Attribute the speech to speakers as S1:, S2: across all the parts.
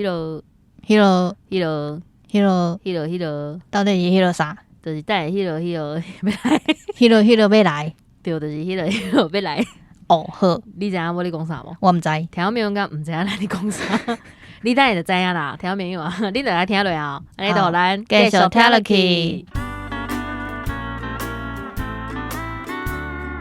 S1: 彼个
S2: 彼个
S1: 彼个
S2: 彼个
S1: 彼个彼个，
S2: 到底是彼个啥？
S1: 就是等下彼个彼个欲来，
S2: 彼个彼个欲来。
S1: 對，就是彼个彼个欲來。
S2: 哦，好。
S1: 你知影我咧講啥無？
S2: 我毋知。
S1: 聽眾朋友敢毋知影咱咧講啥？你等下就知影啦，聽眾朋友啊，你著來聽落啊，按呢就咱
S2: 繼續聽落去。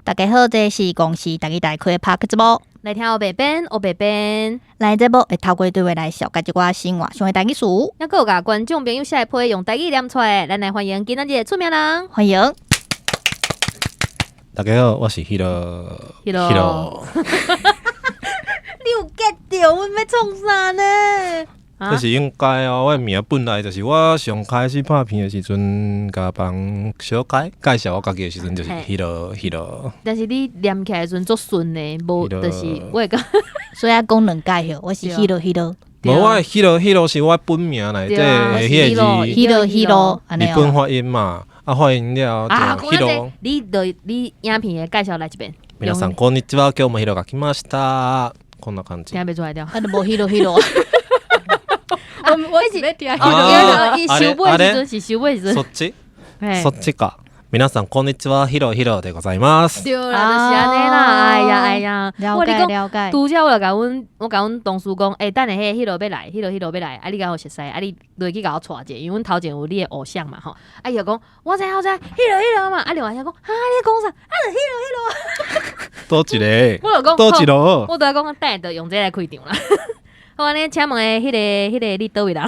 S2: 大家好，這是公視台語台開的 Podcast 節目。
S1: 來聽烏白編，烏白編。
S2: 咱的節目會透過對話來紹介一寡生活上的台語詞。
S1: 猶閣有共觀眾朋友寫的批用台語念出來，咱來歡迎今仔日的出名人。
S2: 歡迎。
S3: 大家好，我是彼個
S1: 彼個。你有 get 著阮欲創啥呢？
S3: 這是應該哦，我的名本來就是我上開始拍片的時陣，共別人小解介紹我家己的時陣，就是彼個彼個。
S1: 但是你念起來的時陣足順的，無就是我會感覺。
S2: 所以愛講兩擺，我是彼個彼個。
S3: 無，我的彼個彼個是我本名內底的彼個字，
S2: 彼個彼個，
S3: 日本發音嘛，啊發音了就彼個。
S1: 你就你影片的介紹來一遍。
S3: 皆さんこんにちは、今日もヒロが來ました。こんな感じ。
S1: 聽袂出來著。
S2: 啊，就無彼個彼個。
S1: 我是咧聽。伊收尾時陣是收尾時陣。
S3: そっち？そっちか。皆さんこんにちは、ヒロヒロでございます。
S1: 對啦，就是按呢啦。哎呀哎呀，
S2: 了解了解。
S1: 拄才我就共阮，我共阮同事講，欸，等下彼個彼個欲來，彼個彼個欲來，啊，你敢有熟似？啊，你落去共我帶者，因為阮頭前有你的偶像嘛，吼。啊，伊就講，我知我知，彼個彼個嘛。啊，另外一個講，哈，你咧講啥？啊，就彼個彼個。
S3: 佗一個？
S1: 我就講，
S3: 佗一個？
S1: 我就講，等下就用這個來開場啦。好，按呢，請問的彼個彼個你佗位人？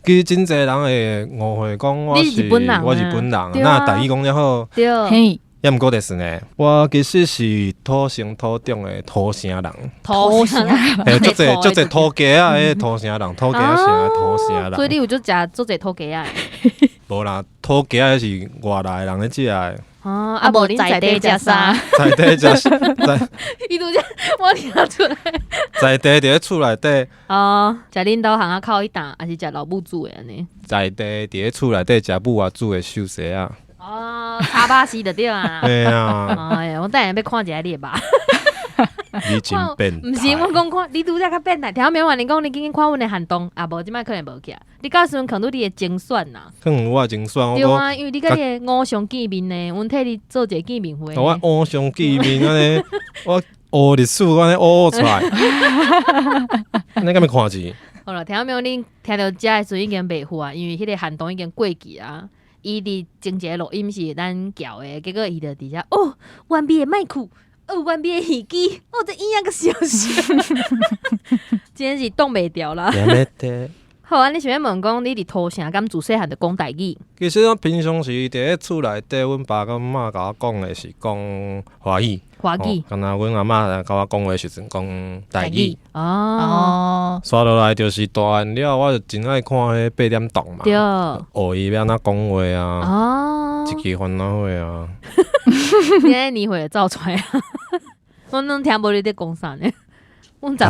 S3: 其實真濟人會誤會講我是
S1: 日本人，
S3: 我日本人，那台語講得好。
S1: 對。
S3: 猶毋過就是呢，我其實是土生土長的土城人。
S1: 土城人。
S3: 嘿，足濟足濟土雞仔的土城人，土雞仔城的土城人。
S1: 所以你有足食足濟土雞仔的？
S3: 無啦，土雞仔是外來人咧食的。
S1: 哦，啊無恁在地食啥？
S3: 在地食在。
S1: 伊拄才我聽出來。
S3: 在地佇咧厝內底。
S1: 哦，食恁兜巷仔口彼檔，抑是食老母煮的按呢？
S3: 在地佇咧厝內底食母仔煮的壽司仔。
S1: 哦，炒肉絲就對啊。
S3: 嘿啊。
S1: 哎呀，我等下欲看一下你的肉。
S3: 你真變態。
S1: 毋是，我講看你拄才較變態，聽沒有？你講你緊緊看阮的限動，啊無，這擺可能無去啊。你到時陣看著你的精選啦。
S3: 可能我的精選，
S1: 對啊，因為你佮你的偶像見面呢，阮替你做一個見面會。
S3: 我偶像見面按呢，我學歷史按呢學出來。你敢欲看字？
S1: 好啦，聽沒有？恁聽著遮的時陣已經袂赴啊，因為彼個限動已經過去啊。伊佇前一个錄音是咱叫的，結果伊就佇遮哦，完美的麥克。哦，完美的耳機，哦，這音樂閣小聲，真是擋袂牢啦。好啊，你想欲問講，你佇土城敢自細漢就講台語？
S3: 其實我平常時佇咧厝內底，阮爸佮媽共我講的是講華語。
S1: 華語。
S3: 敢若阮阿嬤共我講話時陣講台語。
S1: 哦。
S3: 煞落來就是大漢了，我就真愛看彼八點檔嘛。
S1: 對。
S3: 學伊欲按怎講話啊？
S1: 哦。
S3: 一支番仔火啊！
S1: 你按呢年歲就走出來啊？我攏聽無你咧講啥呢？阮十八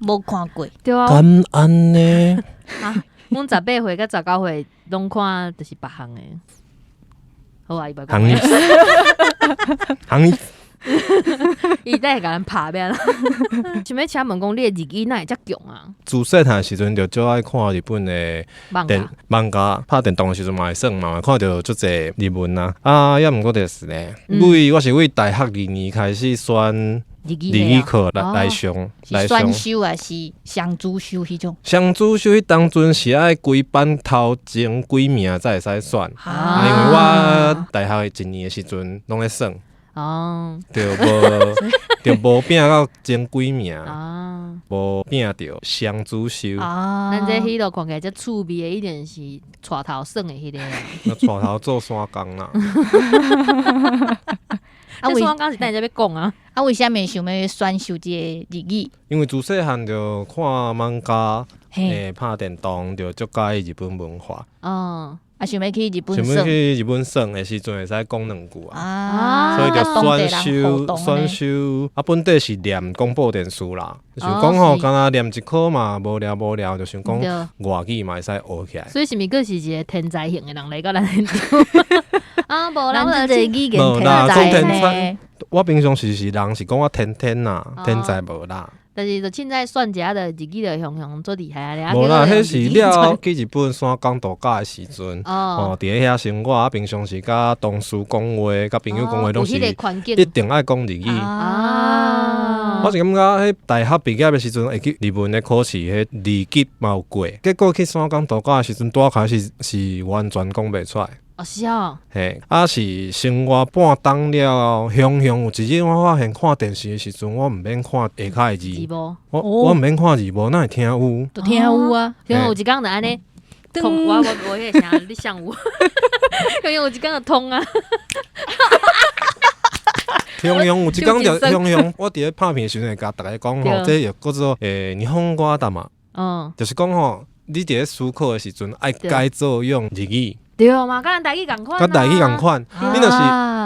S2: 無看過。
S1: 對啊。
S3: 敢按呢？
S1: 啊，阮十八歲佮19歲攏看，就是別項的。好啊，伊袂講。
S3: 行。
S1: 伊等下共咱拍欲按怎？想欲請問講，你的日語哪會遮強啊？
S3: 自細漢時陣就足愛看日本的電漫畫，拍電動的時陣嘛會耍嘛，看著足濟日文啊。啊，猶毋過就是咧，為我是為大學二年開始選
S1: 日
S3: 日語課來上，來上。
S2: 選修還是雙主修彼種？
S3: 雙主修彼當陣是愛規班頭前幾名才會使選。啊，因為我大學一年的時陣攏咧耍。
S1: 哦，
S3: 就無就無拼到前幾名，無拼著雙主修。
S1: 咱這彼落看起來遮趣味的，一定是帶頭耍的彼个。
S3: 那帶頭做山工啦。
S1: 啊，為山工是等下才欲講啊。
S2: 啊，為啥物想欲選修這個日語？
S3: 因為自細漢就看漫畫，拍電動，就足佮意日本文化。
S1: 哦。
S2: 啊，想欲去日本
S3: 想欲去日本耍的時陣，會使講兩句
S2: 啊。
S3: 所以就選修選修啊，本底是念廣播電視啦。想講吼，敢若念一科嘛，無聊無聊，就想講外語嘛會使學起來。
S1: 所以是毋是閣是一個天才型的人來到咱現場？啊，無啦，
S2: 咱這個語言天才呢。
S3: 我平常時是人是講我天天啦，天才無啦。
S1: 但是就凊彩選一下，就日語就雄雄做厲害啊！
S3: 無啦，彼是了後去日本山港度假的時陣，哦，佇咧遐生活，啊，平常時佮同事講話，佮朋友講話，攏是一定愛講日語。
S1: 啊！
S3: 我是感覺彼大學畢業的時陣，會去日文的考試，彼二級嘛有過，結果去山港度假的時陣，拄仔開始是完全講袂出來。
S1: 哦，是哦。
S3: 嘿，啊是生活半冬了後，雄雄有一日我發現看電視的時陣，我毋免看下跤的字，我毋免看字幕，哪會聽有？
S2: 就聽有啊，
S1: 雄雄有一工就按呢，通我我彼個聲你像有，雄雄有一工就通啊。
S3: 雄雄有一工就雄雄，我佇咧拍片的時陣會共逐家講吼，這又叫做日本語頭，就是講吼，你佇咧思考的時陣愛改做用日語。
S1: 對嘛，佮咱台語仝款。
S3: 佮台語仝款，你若是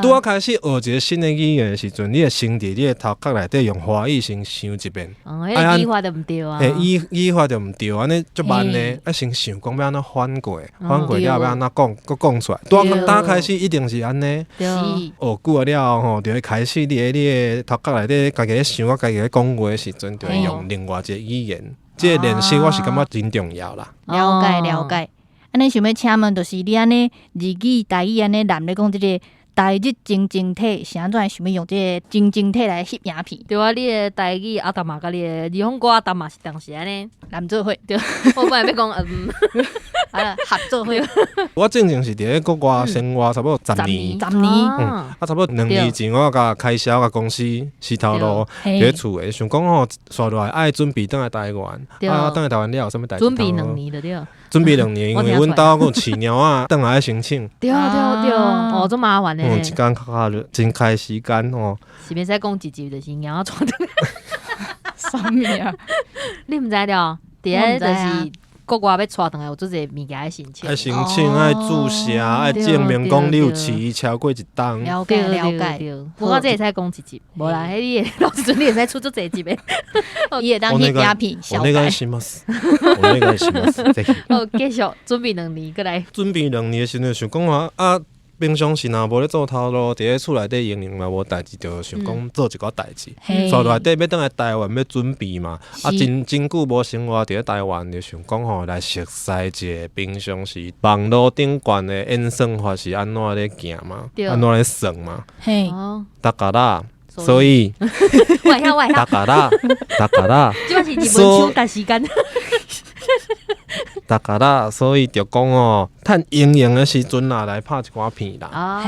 S3: 拄仔開始學一個新的語言的時陣，你會先佇你的頭殼內底用華語先想一遍。
S1: 哦，彼個語法就毋對啊。
S3: 嘿，語法就毋對，按呢足慢的，愛先想講欲按怎反過，反過了欲按怎講，閣講出來。拄仔開始一定是按呢。
S1: 對。
S3: 學久啊了後吼，就會開始你的頭殼內底家己咧想，佮家己咧講話的時陣，就會用另外一個語言。這個練習我是感覺真重要啦。
S2: 了解了解。按呢想欲請問，就是你按呢日語、台語按呢連咧講，這個台日情境體是按怎會想欲用這個情境體來翕影片？
S1: 對啊，你的台語阿達瑪佮你的日本語阿達瑪是當時按呢
S2: 連做伙。
S1: 對，我本來欲講嗯，
S2: 啊合做伙。
S3: 我進前是佇咧國外生活差不多十年，
S2: 十年，
S3: 嗯，啊，差不多2年前我共開銷共公司絲頭路佇咧厝的，想講吼，紲落來愛準備轉來台灣，啊，轉來台灣了後有啥物代誌？
S1: 準備兩年就對。
S3: 準備兩年，因為阮兜閣有飼貓仔，轉來愛申請。
S1: 對對對，哦，足麻煩的。
S3: 嗯，一工較較真開時間吼。
S1: 是袂使講一集就是貓仔帶轉來。
S2: 啥物啊？
S1: 你毋知著？佇咧就是國外欲帶轉來有足濟物件愛申請。
S3: 愛申請，愛注射，愛證明講你有飼伊超過一冬。
S2: 了解了解。
S1: 我這會使講一集，無啦，彼你老時陣你會使出足濟集的。
S2: 伊會當翕影片。
S3: お願いします。お願いします。
S1: 好，繼續準備兩年，閣來。
S3: 準備兩年的時陣，想講話啊，平常時若無咧做頭路，佇咧厝內底閒閒嘛無代誌，就想講做一寡代誌。紲落來底欲轉來台灣欲準備嘛，啊，真真久無生活佇咧台灣，就想講吼來熟悉一下平常時網路頂懸的演算法是按怎咧行嘛，按怎咧算嘛。だから，所以，
S1: 我會曉，我會曉。
S3: だから，だから，
S1: 這擺是日本搶答時間。
S3: だから，所以就講哦，趁閒閒的時陣啦，來拍一寡片啦。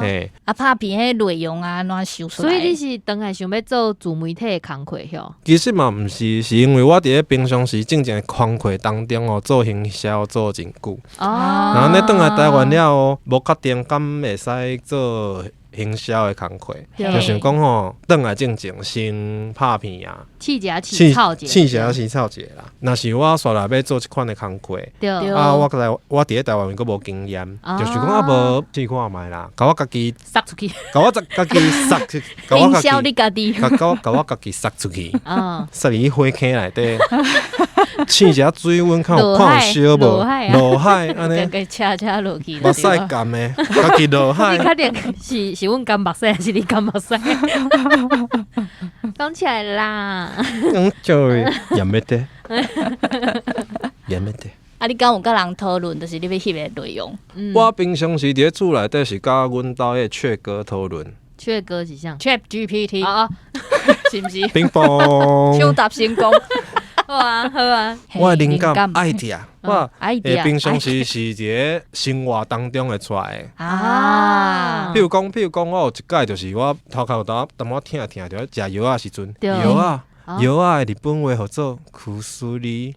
S2: 嘿，啊，拍片彼內容啊，按怎想出來？
S1: 所以你是轉來想欲做自媒體的工課囂？
S3: 其實嘛，毋是，是因為我佇咧平常時進前的工課當中哦，做行銷做真久。哦。然後呢，轉來台灣了後，無確定敢會使做行銷的工課，就想講吼，轉來進前先拍片啊，
S1: 試一下試操一下，
S3: 試一下試操一下啦。若是我紲來欲做這款的工課，啊，我來我佇咧台灣閣無經驗，就想講啊無試看覓啦，共我家己
S1: 殺出去，
S3: 共我家己殺出，共我家己，共我家己殺出去，殺入去火坑內底，試一下水溫，看有看有燒無？落海按呢，
S2: 車車落去，
S3: 目屎乾的，家己落海。
S1: 你確定是阮乾目屎還是你乾目屎？講起來啦，
S3: 講就やめて，やめて。
S2: 啊，你敢有佮人討論，就是你欲翕的內容？
S3: 我平常時佇咧厝內底是佮阮兜彼個雀哥討論。
S1: 雀哥是啥
S2: ？Chat GPT
S1: 啊，
S2: 是毋是？
S3: 乒乓，
S2: 搶答成功。
S1: 好啊，好啊。
S3: 我的靈感 idea，我平常時是佇咧生活當中會出來的。
S2: 啊，
S3: 譬如講，我有一擺就是我頭殼有淡淡薄疼疼，就咧食藥仔時陣，藥仔藥仔的日本話號做くすり。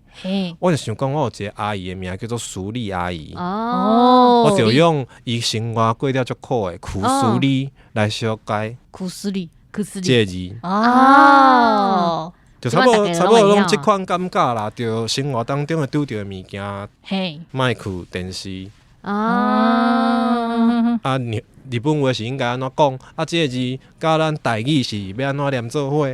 S3: 我就想講，我有一個阿姨的名叫做淑麗阿姨。
S1: 哦，
S3: 我就用伊生活過了足苦的くすり來小解。
S2: くすり，
S1: くすり
S3: 這個字。
S2: 哦。
S3: 就差不多攏這款感覺啦，就生活當中會拄著的物件，麥克電視，啊，日本話是應該按怎講？啊，這个字佮咱台語是欲按怎連做伙？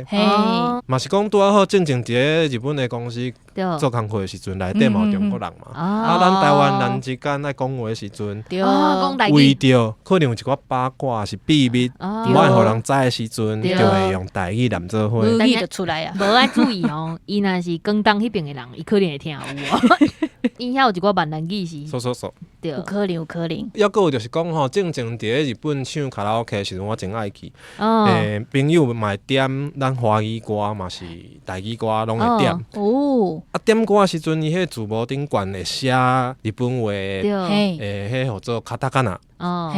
S3: 嘛是講拄仔好，進前佇咧日本的公司做工課的時陣，內底嘛有中國人嘛。啊，咱台灣人之間愛講話的時陣，
S1: 講台語，
S3: 為著可能有一寡八卦是秘密，無愛予人知的時陣，就會用台語連做伙。
S2: 母語就出來啊！
S1: 無愛注意哦，伊若是廣東彼邊的人，伊可能會聽有哦。伊遐有一寡閩南語是，
S3: 說說說，
S1: 對，
S2: 有可能，有可能。
S3: 抑閣有就是講吼，進前佇咧日本唱卡拉 OK 的時陣，我真愛去。朋友嘛會點咱華語歌，嘛是台語歌，攏會點。啊，點歌的時陣，伊彼字幕頂懸會寫日本話，彼號做カタカナ。啊，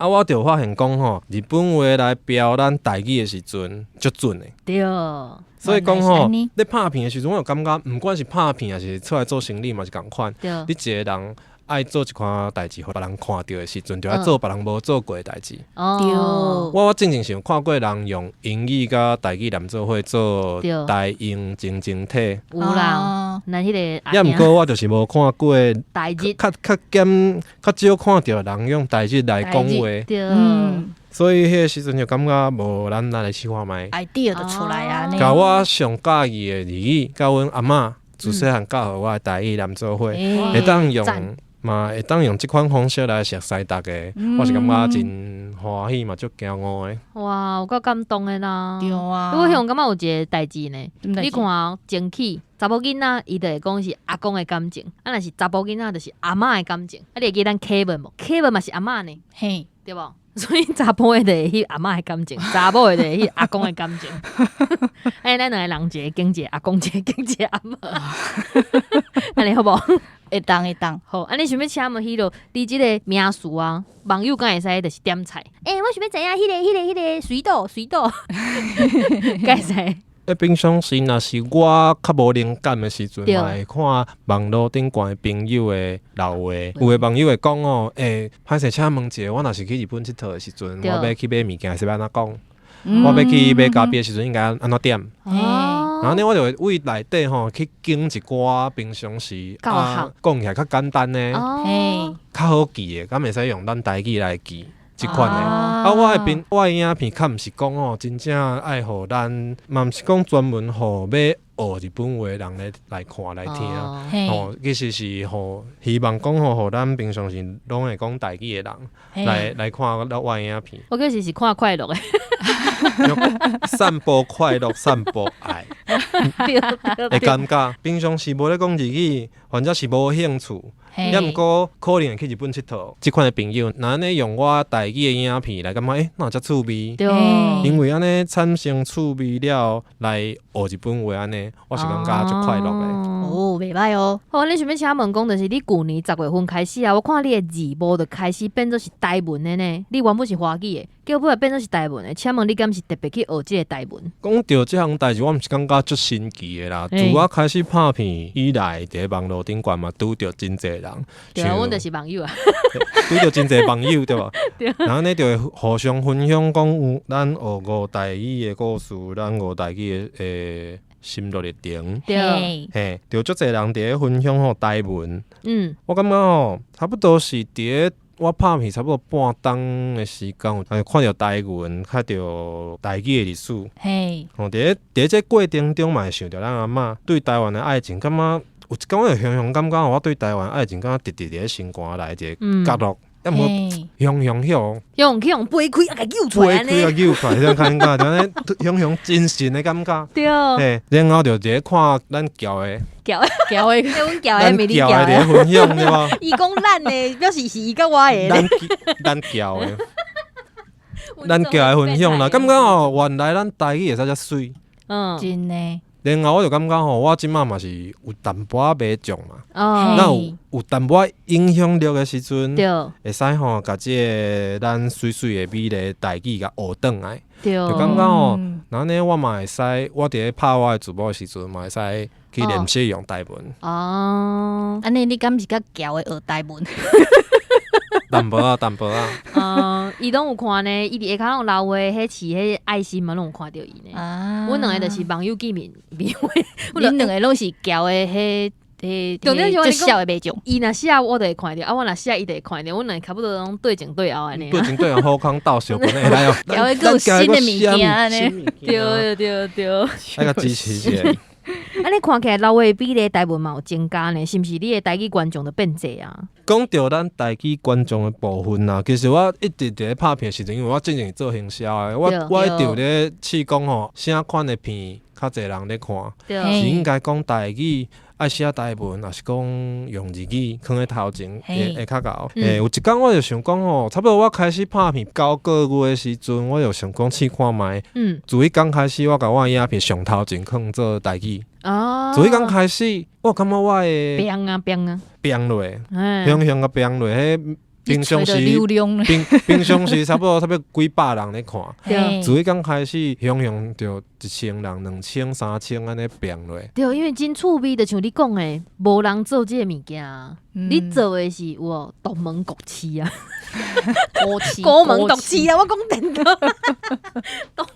S3: 我就發現講吼，日本話來標咱台語的時陣，足準的。所以講吼，咧拍片的時陣，我有感覺，毋管是拍片，抑是出來做生理，嘛是仝款。你一個人愛做一款代誌，予別人看著的時陣，就愛做別人無做過的代誌。我進前是有看過人用英語佮台語連做伙做台英情情體。
S1: 有啦，咱彼个。
S3: 抑毋過我就是無看過
S1: 台日，
S3: 較較減較少看著人用台日來講話。所以彼个時陣就感覺無咱來試看覓。
S2: idea 就出來啊！
S3: 共我上佮意的日語，佮阮阿嬤自細漢教予我的台語連做伙，會當用嘛，會當用這款方式來熟悉逐家，我是感覺真歡喜嘛，足驕傲的。
S1: 哇，有夠感動的啦！
S2: 對啊，
S1: 我向感覺有一個代誌呢，你看爭氣查某囡仔，伊就會講是阿公的感情；啊，若是查埔囡仔，就是阿嬤的感情。啊，你會記咱 Kevin 無？Kevin 嘛是阿嬤呢，對無？所以查埔的就會翕阿嬤的感情，查某的就會翕阿公的感情。哎，咱兩個人一個揀一個阿公，一個揀一個阿嬤，按呢好無？
S2: 會當會當。
S1: 好，按呢想欲請問彼落，你這个名詞啊，網友敢會使就是點菜？欸，我想欲知影彼个水豆水豆，敢會使？
S3: 欸，平常時若是我較無靈感的時陣，嘛會看網路頂懸的朋友的留話，有的網友會講哦，欸，歹勢請問一下，我若是去日本𨑨迌的時陣，我欲去買物件是欲按怎講？我欲去買咖啡的時陣應該按怎點？然後呢，我就會為內底吼去揀一寡平常時啊講起來較簡單的，較好記的，敢會使用咱台語來記。這款的，啊，我的影片較毋是講吼，真正愛予咱，嘛毋是講專門予欲學日本話的人咧來看來聽，吼，其實是予希望講吼，予咱平常時攏會講台語的人來看我的影片。
S1: 我其實是看快樂的，
S3: 散播快樂，散播愛，會感覺平常時無咧講日語，或者是無興趣。抑毋過可能會去日本𨑨迌，這款的朋友，若按呢用我台語的影片來感覺，欸，哪有遮趣味？因為按呢產生趣味了，來學日本話按呢，我是感覺足快樂的。
S2: 哦，袂䆀哦。
S1: 好，你想欲請問講，就是你舊年10月份開始啊，我看你的字幕就開始變做是台文的呢。你原本是華語的，結果尾變做是台文的。請問你敢是特別去學這个台文？
S3: 講著這項代誌，我毋是感覺足神奇的啦。自我開始拍片以來，佇咧網路頂懸嘛，拄著真濟人。
S1: 對啊，阮就是網友啊。
S3: 拄著真濟網友對無？然後呢，就會互相分享講，咱學吳台語的故事，咱吳台語的心路歷程。嘿，就足濟人佇咧分享吼台文。我感覺吼，差不多是佇咧我拍片差不多半冬的時間，看著台文，看著台語的歷史。吼，佇咧這過程中嘛會想著咱阿嬤對台灣的愛情，感覺有一工我會雄雄感覺，我對台灣愛情感覺直直佇咧心肝內一個角落。抑毋過雄雄彼
S1: 雄去予掰開啊，共揪出來
S3: 掰開啊，揪出來，彼種感覺，就按呢雄雄真神的感覺。嘿，然後就佇咧看咱僑的，
S1: 僑的，
S2: 僑的，
S1: 阮僑的，
S3: 咱僑的佇咧分享對無？
S1: 伊講咱的，表示是伊佮我的。
S3: 咱僑的，咱僑的分享啦，感覺哦，原來咱台語會使遮媠。
S2: 真的。
S3: 然後我就感覺吼，我這馬嘛是有淡薄仔袂眾嘛，那有淡薄仔影響力的時陣，會使吼，共這个咱媠媠的美麗台語共學轉來，就感覺吼，按呢我嘛會使，我佇咧拍我的字幕的時陣嘛會使去練習用台文。
S1: 哦，
S2: 按呢你敢是佮僑的學台文？
S3: 淡薄仔，淡薄仔。
S1: 伊攏有看呢，伊佇下跤攏留話，彼飼彼愛心嘛，攏有看著伊呢。阮兩個就是網友見面面會，
S2: 恁兩個攏是僑的彼迄
S1: 重點是我
S2: 足
S1: 跟你講
S2: 痟的袂眾。
S1: 伊若寫我就會看著，啊我若寫伊就會看著，阮兩個差不多攏對前對後按呢。
S3: 對前對後好康鬥相共會來哦，
S2: 交一個有新的物件按呢。
S1: 對對對，
S3: 愛共支持一下。
S1: 按呢看起來老話比例台文嘛有增加呢，是毋是？你的台語觀眾就變濟啊？
S3: 講著咱台語觀眾的部分啊，其實我一直佇咧拍片的時陣，因為我之前是做行銷的，我
S1: 對
S3: 我一直有咧試講吼，啥款的片較濟人咧看，是應該講台語愛寫台文，抑是講用日語囥咧頭前會會較𠢕。欸，有一工我就想講吼，差不多我開始拍片9個月的時陣，我就想講試看覓。自彼工開始，我共我的影片上頭前囥做台語。自彼工開始，我感覺我的
S1: 變啊變啊，
S3: 變落，雄雄共變落，彼平常時平平常時差不多差不多幾百人咧看，自彼工開始，雄雄就1000人、2000、3000按呢變落。
S1: 對，因為真趣味，就像你講的，無人做這个物件，你做的是有無獨門國試啊？孤門獨市啊！我講顛倒，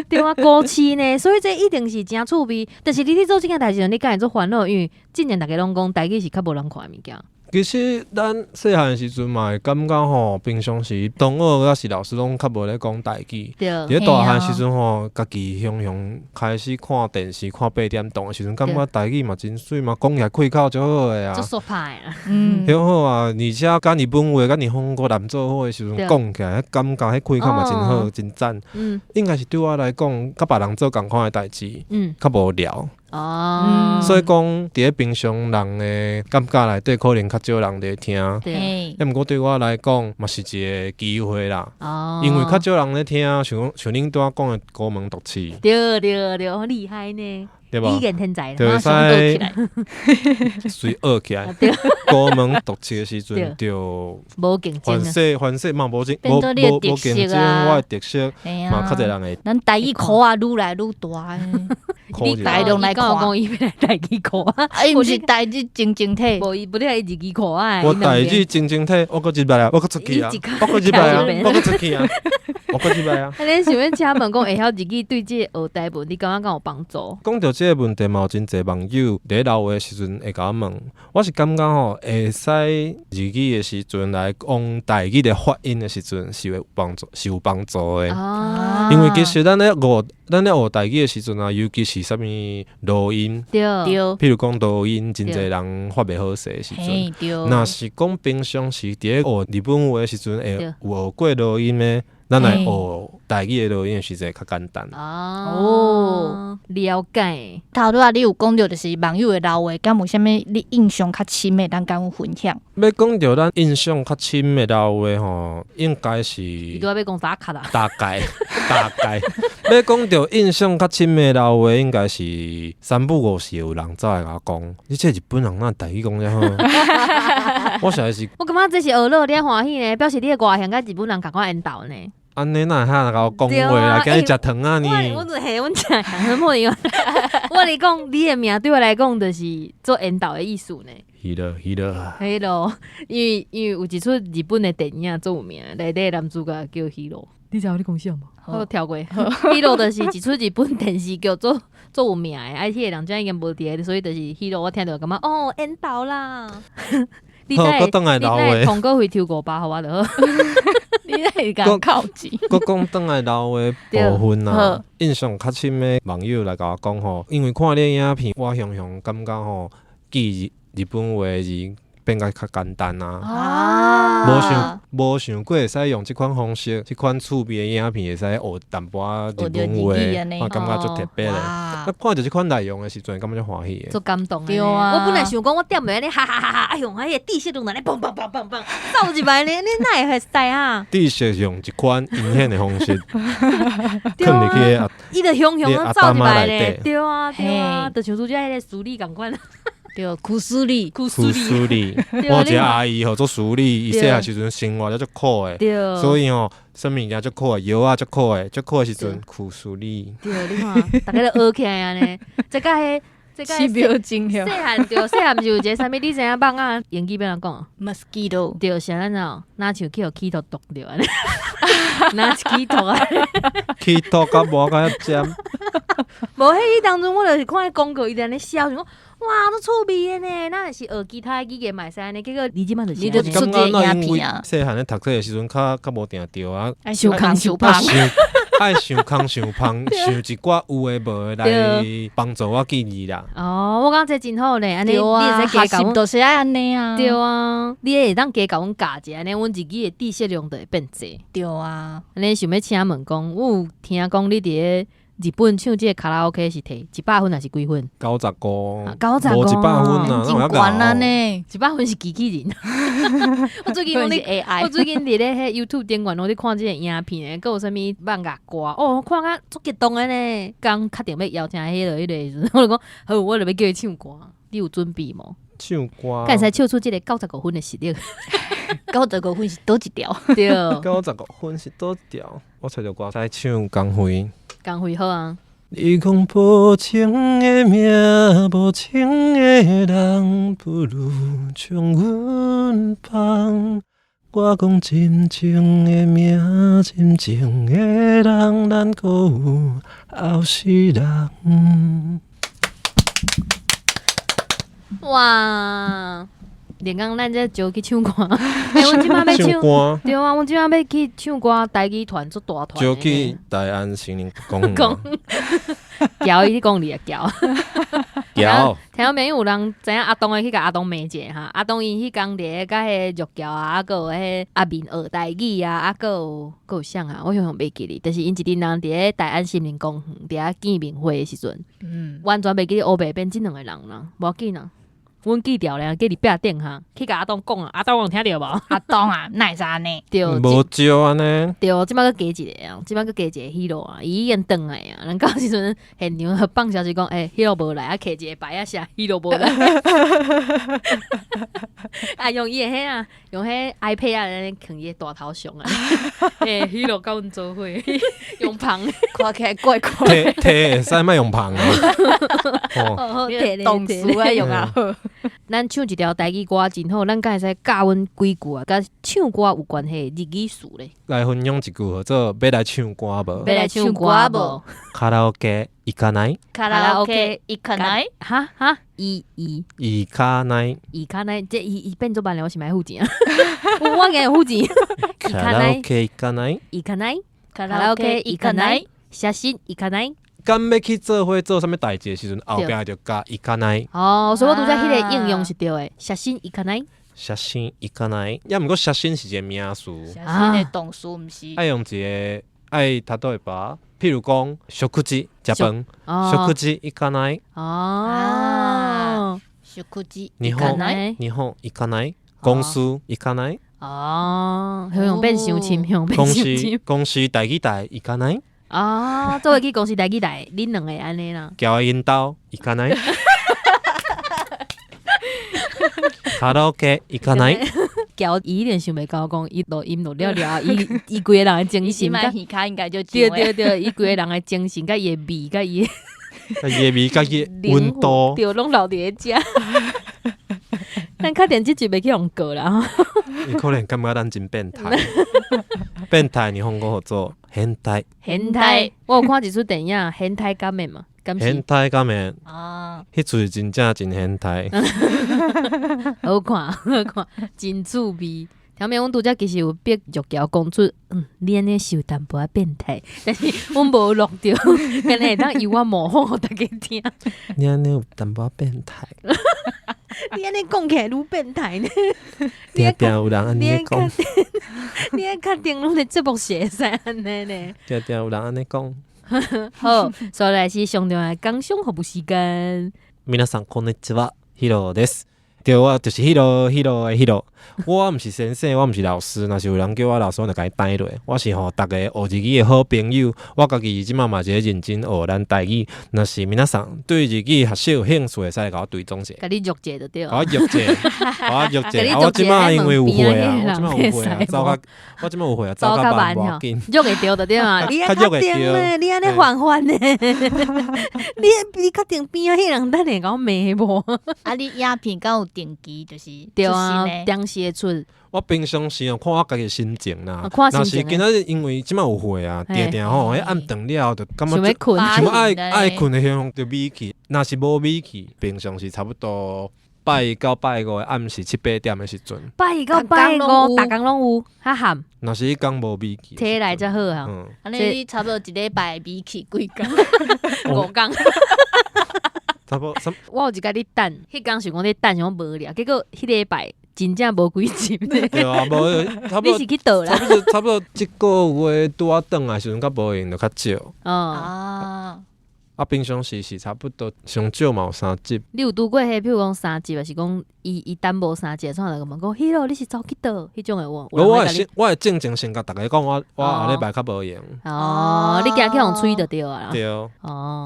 S1: 對啊，孤市呢，所以這一定是誠趣味。但是你咧做這件代誌，你敢會足煩惱？因為之前逐家攏講台語是較無人看的物件。
S3: 其實咱細漢時陣嘛會感覺吼，平常時同學抑是老師攏較無咧講台語。佇咧大漢時陣吼，家己雄雄開始看電視看八點檔的時陣，感覺台語嘛真媠嘛，講起來開口足好的啊。
S1: 足煞拍的。
S3: 許好啊，而且佮日本話、佮日本語連做伙的時陣，講起來，彼感覺彼開口嘛真好，真讚。應該是對我來講，佮別人做仝款的代誌，較無聊。所以講，佇咧平常人的感覺內底，可能較少人咧聽。啊，毋過對我來講，嘛是一個機會啦。因為較少人咧聽，像講像恁拄仔講的孤門獨市。
S1: 對對對，厲害呢。
S3: 對無？
S1: 語言天才，
S3: 就會使隨學起來。孤門獨市的時陣，就
S1: 無競爭。
S3: 凡勢凡勢嘛無競，無無無競爭，我的特色嘛較濟人會。
S2: 咱台語箍仔愈來愈大。你大量來看，
S1: 講伊欲來台語課啊？
S2: 啊，伊毋是台日情情體，
S1: 無伊不咧日語課啊。
S3: 我台日情情體，我閣入來啊，我閣出去啊，我閣入來啊，我閣出去啊，我閣入來啊。
S1: 啊，你想欲請問講會曉日語對這個學台文，你感覺敢有幫助？
S3: 講著這個問題嘛，有真濟網友佇咧留話的時陣會共我問，我是感覺吼，會使日語的時陣來講台語的發音的時陣是會有幫助，是有幫助的。因為其實咱咧學台語的時陣啊，尤其是啥物濁音，譬如講濁音，真濟人發袂好勢的時陣，若是講平常時佇咧學日本話的時陣，會有學過濁音的，咱來學台語的濁音的時陣會較簡單。
S1: 哦，了解。
S2: 頭拄仔你有講著，就是網友的留話，敢有啥物你印象較深的，咱敢有分享？
S3: 欲講著咱印象較深的留話吼，應該是。
S1: 伊拄仔欲講打卡啦。
S3: 大概大概。欲講著印象較深的留話，應該是三不五時有人走來共我講，你這日本人哪台語講遮好？我實在是。
S1: 我感覺這是學了你歡喜呢，表示你的外形佮日本人仝款緣投呢。
S3: 按呢哪會曉來共我講話啦？今日食糖啊你！
S1: 我嘿，阮食糖我我咧講你的名對我來講就是做緣投的意思呢。
S3: 彼囉彼囉。
S1: 彼囉，因為有一齣日本的電影足有名，內底男主角叫彼囉。你知影我咧講啥無？我跳過。彼囉就是一齣日本電視劇足足有名的，啊，彼个人這已經無佇咧，所以就是彼囉，我聽著感覺哦，緣投啦。你來通告費抽500予我就好。
S2: 你來共扣錢。
S3: 閣講轉來留話部分啊，印象較深的網友來共我講吼，因為看你影片，我雄雄感覺吼記日本話的字變甲較簡單啊。無想過會使用這款方式，這款趣味的影片會使學淡薄仔日本話，我感覺足特別的。啊，看著這款內容的時陣，感覺足歡喜的。
S1: 足感動的。
S2: 對啊。
S1: 我本來想講，我踮袂按呢，哈哈哈哈！哎喲，彼个知識攏按呢，砰砰砰砰砰，走入來呢，你哪會會使啊？
S3: 知識用一款陰險的方式，囥入去啊！
S1: 伊就雄雄攏走入來呢，對啊對啊，就像拄才彼个書理仝款。
S2: 對，苦思力，
S1: 苦
S3: 思力。我有一個阿姨吼做淑女，伊細漢時陣生活了足苦的，所以吼，啥物件足苦的，藥仔足苦的，足苦的時陣苦思力。
S1: 對，你看，逐家都學起來按呢，這佮彼，這佮細漢對，細漢毋是有一个啥物？你知影蠓仔英語欲按怎講
S2: ？Mosquito。
S1: 對，是按怎？若像去予起塗毒著按呢？若是起塗啊？
S3: 起塗甲無甲遐尖。
S1: 無，彼彼當陣我就是看彼廣告，伊佇按呢寫，想講。哇，足趣味的呢，咱若是學其他語言嘛會使按呢，結果你這擺就是
S2: 你就
S1: 按呢
S3: 感覺那因為
S2: 出這個影片啊
S3: 細漢咧讀冊的時陣較較無定著啊，
S1: 傷空傷
S3: 啊
S1: 芳
S3: 想愛想空想芳，想一寡有的無的來幫助我記憶啦。
S1: 哦，我感覺這真好咧，按呢你
S2: 對啊，
S1: 會使
S2: 學
S1: 加共阮
S2: 習就是愛按呢啊。
S1: 對啊，你會當加共阮教一下，按呢阮日語的知識量就會變濟。
S2: 對啊，
S1: 按呢想欲請問講，我有聽講你佇咧日本唱這個卡拉 OK 是提100分還是幾分？
S3: 95，
S1: 啊95
S3: 無100分啊，
S2: 真懸啊呢。
S1: 100分是機器人。我最近
S2: 可能是
S1: 攏咧，
S2: AI
S1: 我最近佇咧彼 YouTube 頂懸攏咧看這個影片咧，閣有啥物漫畫歌，哦，看甲足激動的呢。剛確定欲邀請彼個時陣，我就講好，我就欲叫伊唱歌。你有準備無？
S3: 唱歌。
S1: 敢會使唱出這個95分的實力？
S2: 95分是佗一條？
S1: 對，95
S3: 分是佗一條？我揣著歌來唱《江蕙》。
S1: 江蕙好啊。
S3: 你講無情的命，無情的人，不如將阮放。我講真情的命，真情的人，咱閣有後世人。
S1: 哇！連講咱這招去唱歌，欸，阮這擺欲唱，
S3: 唱歌，
S1: 對啊，阮這擺欲去唱歌，台語團足大團的。
S3: 招去大安森林公園。
S1: 講橋伊講你啊橋。
S3: 橋，
S1: 聽講有人知影阿東的去共阿東罵一下哈，阿東伊彼工佇咧佮彼個玉橋啊，啊閣有彼個阿明學台語啊，啊閣有閣有啥啊？我雄雄袂記得，就是𪜶一陣人佇咧大安森林公園佇遐見面會的時陣，完全袂記得烏白變這兩個人啦，無要緊啦。阮記著咧，記佇壁頂哈，去共阿東講啊，阿東有聽著無？
S2: 阿東啊，哪會使按呢？
S1: 對，
S3: 無招按呢。
S1: 對，這擺閣加一個啊，這擺閣加一個 hero 啊，伊已經轉來啊。咱到時陣現場放消息講，欸，hero 無來，啊，摕一個牌仔寫 hero 無來。啊，用伊的彼啊，用彼 iPad 啊，按呢囥伊的大頭像啊。欸，hero 佮阮做伙，用芳。
S2: 看起來怪怪。
S3: 提提會使莫用芳啊。哦，
S2: 動詞愛用啊好。
S1: 咱唱一條台語歌真好，咱敢會使教阮幾句啊，佮唱歌有關係的日語詞咧。
S3: 來分享一句號做欲來唱歌無？
S1: 欲來唱歌無？
S3: カラオケ行かない？
S2: カラオケ行かない？
S1: 哈哈，伊伊
S3: 行かない？
S1: 行かない，這伊伊變做慢咧，我是欲付錢啊！我今有付錢。
S3: カラオケ行かない？
S1: 行かない？
S2: カラオケ行かない？
S1: 寫真行かない？
S3: 敢欲去做伙做啥物代誌的時陣，後壁就加行かない。
S1: 哦，所以我拄才彼個應用是對的。寫真行かない？
S3: 寫真行かない？抑毋過寫真是一個名詞。
S2: 寫真的動詞毋是。
S3: 愛用一個愛例えば，譬如講食事食飯，食事行かない？
S1: 哦，
S2: 食事
S3: 日
S2: 行かない？
S3: 日本行かない？公司行かない？
S1: 哦，向變傷深，向變
S3: 公
S1: 傷深。
S3: 司公司台語台行かない？
S1: 啊，做伙去公司台語台，恁兩個按呢啦。
S3: 橋的𪜶兜行かない？カラオケ行かない？
S1: 橋伊一定想袂到講，伊錄音錄了了，伊伊規個人的精神，
S2: 耳卡應該就
S1: 對對對，伊規個人的精神，佮伊的味，佮伊
S3: 的伊的味，佮伊的溫度，
S1: 對，攏留佇咧遮。咱確定這集袂去予告啦。
S3: 伊可能感覺咱真變態，變態日本語號做変態。
S1: 変態，我有看一齣電影《変態仮面》嘛，
S3: 変態仮面
S2: 啊，
S3: 彼齣是真正真變態。
S1: 好看，好看，真趣味。後面阮拄才其實有逼玉橋講出，你按呢是有淡薄仔變態，但是阮無錄著，敢若會當由我模仿予大家聽。
S3: 你按呢有淡薄仔變態。
S1: 你按呢講起來愈變態呢？
S3: 定定有人按呢講。
S1: 你愛確定阮的節目是會使按呢呢？
S3: 定定有人按呢講。
S1: 好，所以來是上重要的工商服務時間。
S3: 皆さんこんにちは、ヒロです。對，我就是ヒロ的ヒロ。我毋是先生，我毋是老師，若是有人叫我老師，我就共伊彈落。我是予逐家學日語的好朋友。我家己這馬嘛是咧認真學咱台語。若是皆さん對日語學習有興趣，會使來共我追蹤者。
S1: 共你約者就對。
S3: 共我約者，共我約者。啊，我這馬因為有會啊，我這馬有會啊，走較，我這馬有會啊，走較慢無要緊。
S1: 約會著就對啊，你確定咧？你按呢煩煩呢？你確定邊仔彼人等下共我罵無？
S2: 啊，你影片敢有定期就是
S1: 對啊，定時會出。
S3: 我平常時哦，看我家己心情啦。
S1: 啊看
S3: 若
S1: 心情
S3: 是今仔日因為這擺有火啊，
S1: 嘿
S3: 定定吼，彼暗頓了後就感覺
S1: 想欲睏，
S3: 想欲愛
S2: 對
S3: 愛睏的向就美去。若是無美去，平常時差不多拜一到拜五的暗時七八點的時陣。
S1: 拜一到拜五，逐工攏有，較譀，
S3: 若是彼工無美去，
S1: 體力才好啊。
S3: 嗯，
S2: 按呢你差不多一禮拜美去幾工？
S1: 5工。
S3: 差不多。
S1: 我有一工咧等，彼工想講咧等，想講無聊，結果彼禮拜真正無幾集。
S3: 對啊，無差不多
S1: 你是去佗啦？
S3: 差不多差不多，這個月拄仔轉來時陣較無閒，就較少。
S1: 哦。
S3: 啊，平常時是差不多上少嘛有三集。
S1: 你有拄過彼，譬如講三集，抑是講伊伊等無三集，創來問講，彼囉你是走去佗？彼種的有無？
S3: 無，我會先，我會正經先共逐家講，我我後禮拜較無閒。
S1: 哦，你驚去予催就對啊。
S3: 對。
S1: 哦。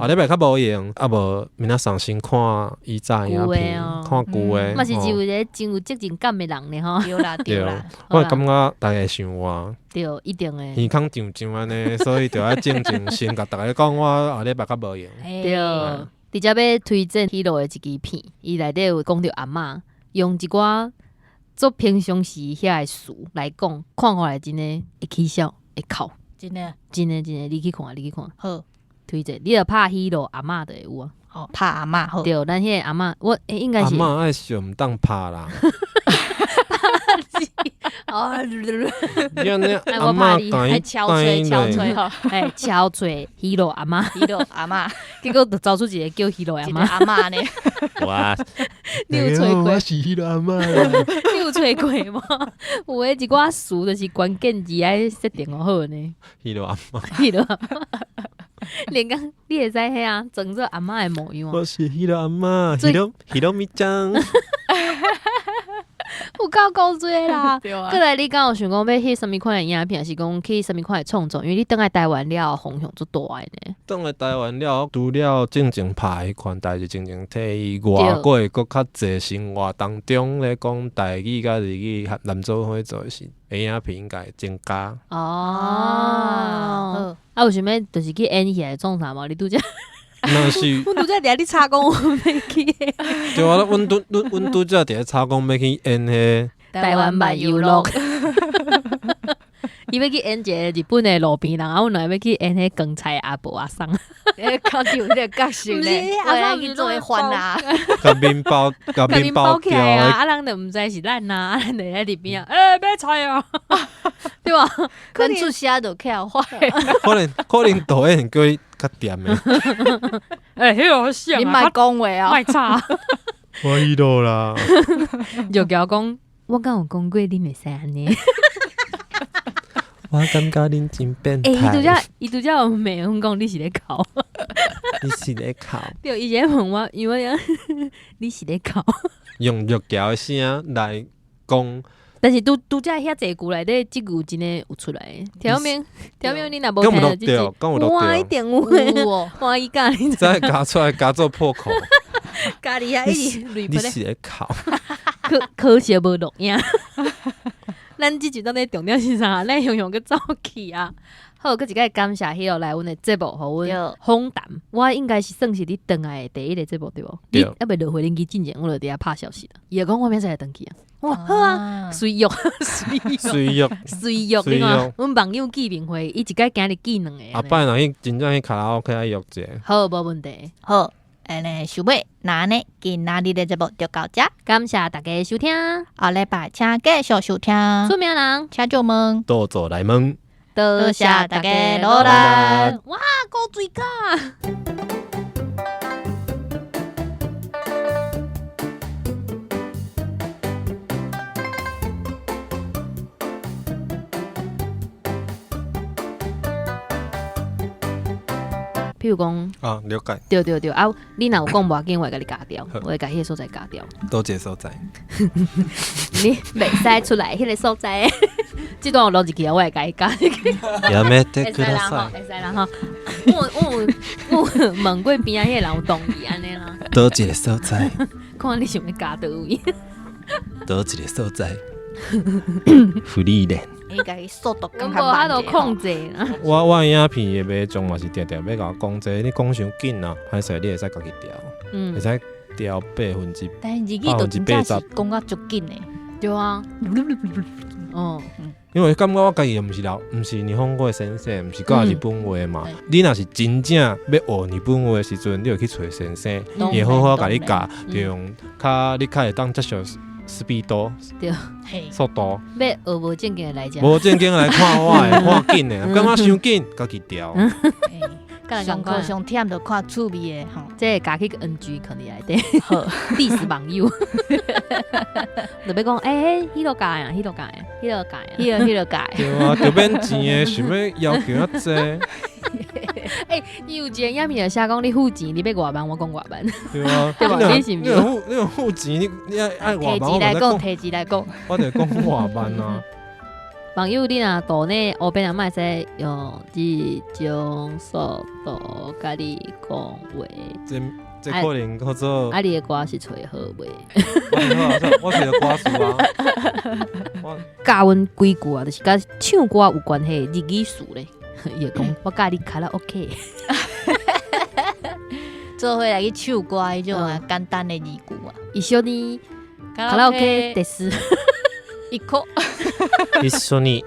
S3: 後禮拜較無閒，啊無明仔重新看以前影片，看舊的。
S1: 嘛是有一個真有責任感的人呢吼。
S2: 對啦對啦。
S3: 我會感覺逐家會想我。
S1: 對，一定的。
S3: 耳孔長長按呢，所以就愛正經先共逐家講，我後禮拜較無閒。
S1: 對，直接欲推薦彼囉的一支片，伊內底有講著阿嬤用一寡足平常時遐的詞來講，看起來真的會起笑會哭。
S2: 真的，
S1: 真的真的，你去看，你去看。
S2: 好，
S1: 推薦，你著拍彼囉阿嬤就會有啊。
S2: 哦，拍阿嬤好。
S1: 對，咱彼個阿嬤，我應該是
S3: 阿嬤愛笑，毋當拍啦。
S1: 哦，
S3: 你按呢阿嬤共伊
S2: 敲槌敲槌吼，
S1: 哎，敲槌彼囉阿嬤，
S2: 彼囉阿嬤，
S1: 結果就走出一個叫彼囉阿嬤
S2: 阿嬤呢？
S3: 哇！
S1: 你有揣過？
S3: 我是彼囉阿嬤。
S1: 你有揣過無？有的一寡詞就是關鍵字愛設定好呢。
S3: 彼囉阿嬤，
S1: 彼囉阿嬤，連講你會使彼啊，裝做阿嬤的模樣。
S3: 我是彼囉阿嬤，彼囉彼囉咪醬。
S1: 有夠古錐啦！
S2: 過
S1: 來，你敢有想講欲翕啥物款的影片，抑是講去啥物款的創作？因為你轉來台灣了後，風向足大的呢。
S3: 轉來台灣了後，除了進前拍彼款代誌情情體以外，閣會閣較濟生活當中咧講台語佮日語合南做伙做的是影片應該會增加。
S1: 哦，啊，有想欲就是去演戲來創啥無？你拄則？
S3: 若是，
S1: 阮拄則佇遐咧吵講，阮欲去。
S3: 對啊，阮拄阮阮拄則佇咧吵講欲去演彼
S1: 台灣漫遊錄。伊欲去演一个日本的路邊人，啊，阮兩个欲去演彼扛菜阿婆阿桑。
S2: 欸，較有彼个角色咧，
S1: 阿桑
S2: 去做番啊，
S3: 共麵包，共麵包
S1: 起來啊！啊，人就毋知是咱啊，啊，咱就佇咧邊啊，欸，買菜啊，對吧？
S2: 可能出聲就起來壞。
S3: 可能可能導演叫伊較恬的。
S1: 欸，彼个像
S2: 你莫講話啊，
S1: 莫吵。
S3: 我彼囉啦，
S1: 就共我講，我敢有講過你袂使按呢？
S3: 我感覺恁真變態。
S1: 欸，伊拄則伊拄則有罵阮講你是咧哭，
S3: 你是咧哭。
S1: 對，伊咧問我，因為你是咧哭。
S3: 用玉橋的聲來講，
S1: 但是拄拄則遐濟句內底，這句真的有出來。聽明，聽明，你若無聽著這句，哇，一定有，哇，伊教你
S3: 再加出來加做破口，
S1: 家己遐一直泪
S3: 你是咧哭，
S1: 可可惜無錄影。咱這集到底重點是啥？咱雄雄閣走去啊！好，閣一擺感謝彼囉來阮的節目，予阮訪談。我應該是算是你轉來的第一个節目對無？你猶未落飛輪機進前，我就佇遐拍消息啦。伊就講我明仔載會轉去啊！哇，好啊，隨約，隨約，
S3: 隨約，
S1: 隨約，你看，阮網友見面會，伊一擺今日見兩個。
S3: 後擺若去真正去卡拉 OK 愛約一下。
S1: 好，無問題。
S2: 好。按呢，想欲，那按呢，今仔日的節目就到這。
S1: 感謝大家收聽，
S2: 後禮拜請繼續收聽。
S1: 出名人，
S2: 請就問，
S3: 倒做來問，
S1: 多謝大家努力。哇，古錐甲！譬如講
S3: 啊，了解。
S1: 對對對，啊，你若有講無要緊，我會共你加掉，我會共彼个所在加掉。
S3: 佗一个所在？
S1: 你袂使出來彼个所在。這段有錄入去啊，我會共伊加。
S3: やめて
S1: 會使啦吼，會使啦吼。我有我有問過邊仔彼个人有同意按呢啦。
S3: 佗一个所在？
S1: 看你想欲加佗位？
S3: 佗一个所在？福利咧。
S2: 應該速度
S1: 阮無法度控制啦。
S3: 我我影片的觀眾嘛是定定欲共我講這個，你講傷緊啊，歹勢你會使家己調，會使調百分之，
S2: 但是日語就真正是講甲足緊的。
S1: 對啊，嗯，
S3: 因為感覺我家己又毋是老，毋是日本語的先生，毋是教日本話嘛。
S2: 嗯。
S3: 你若是真正欲學日本話的時陣，你就去揣先生，伊會好好共你教，就用較你較會當接受スピード速度。
S1: 欲學無正經的來遮，
S3: 無正經來看我的，看緊的，感覺傷緊，家己調。
S2: 上課上忝就看趣味的吼，
S1: 這個加去 NG 囥佇內底，歷史網友，就欲講，欸，彼個教呀，彼個教呀，彼個教呀，
S2: 彼個教。
S3: 對啊，就免錢的，想欲要求遐濟。
S1: 欸，你有一個影片寫講你付錢，你欲偌慢，我講偌慢。
S3: 對啊，
S1: 對吧？你是毋是？
S3: 你若付錢，你愛偌慢，
S2: 提錢來講，提錢來講，
S3: 我就講偌慢啊。
S1: 網友你若抖內烏邊人嘛會使用這種速度共你講話。
S3: 這可能叫做。
S1: 啊，你的歌是揣好未？
S3: 我揣著歌詞啊。
S1: 教阮幾句啊，就是佮唱歌有關係的日語詞咧。伊會講我教你卡拉 OK。
S2: 做伙來去唱歌彼種啊，簡單的字句啊。
S1: 一緒にカラオケです。
S2: 一個。
S3: 一緒に。